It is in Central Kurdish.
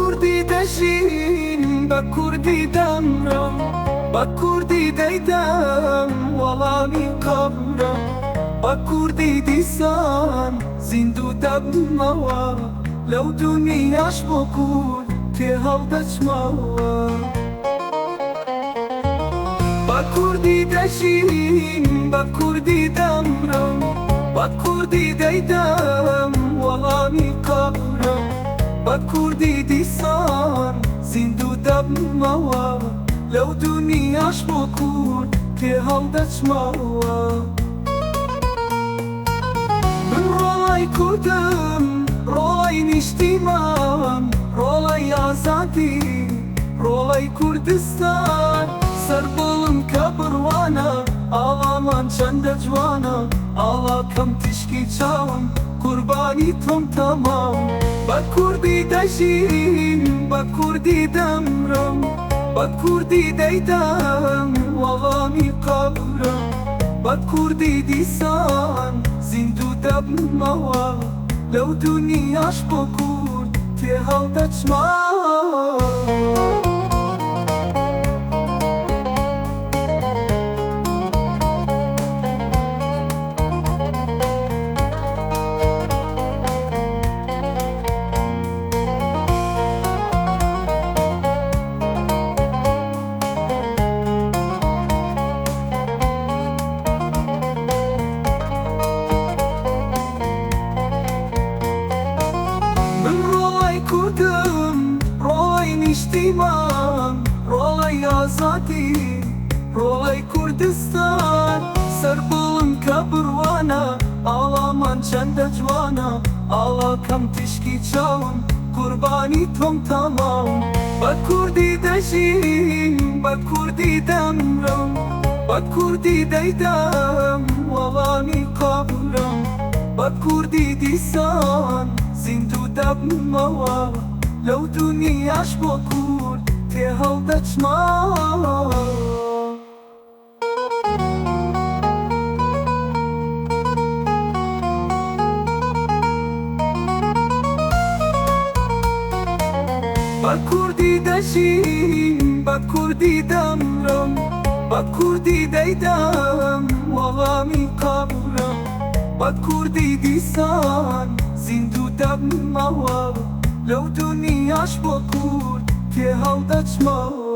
کوردی دەژیم، بە کوردی دەمرم، بە کوردی دەیدەم وەڵامی قەبرم، بە کوردی دیسان زیندوو دەبمەوە، لەو دونیاش بۆ کورد تێهەڵدەچمەوە. بە کوردی دەژیم، بە کوردی دەمرم، بە کوردی دەیدەم وەڵامی قەبرم، بە کوردی دیسان زیندوو دەبمەوە، لەو دونیاش بۆ کورد تێهەڵدەچمەوە. من ڕۆڵەی کوردم، ڕۆڵەی نیشتیمان، ڕۆڵەی ئازادی، ڕۆڵەی کوردستان. سەربڵند کە بڕوانە، ئاڵامان چەندە جوانە، ئاڵاکەم تیشکی چاوم، قوربانی تۆم تەمام. بە کوردی دەژیم، بە کوردی دەمرم، بە کوردی دەیدەم وەڵامی قەبرم، بە کوردی دیسان زیندوو دەبمەوە، لەو دونیاش بۆ کورد تێهەڵدەچمەوە. من ڕۆڵەی کوردم، ڕۆڵەی نیشتیمان، ڕۆڵەی ئازادی، ڕۆڵەی کوردستان. سەربڵند کە بڕوانە، ئاڵامان چەندە جوانە، ئاڵاکەم تیشکی چاوم، قوربانی تۆم تەمام. بە کوردی دەژیم، بە کوردی دەمرم، بە کوردی دەیدەم وەڵامی قەبرم، بە کوردی دیسان زیندوو دەبمەوە، لەو دونیاش بۆ کورد تێهەڵدەچمەوە. بە کوردی دەژیم، بە کوردی دەمرم، بە کوردی دەیدەم وەڵامی قەبرم، بە کوردی دیسان زیندوو دەبمەوە، لەو دونیاش بۆ کورد تێهەڵدەچمەوە.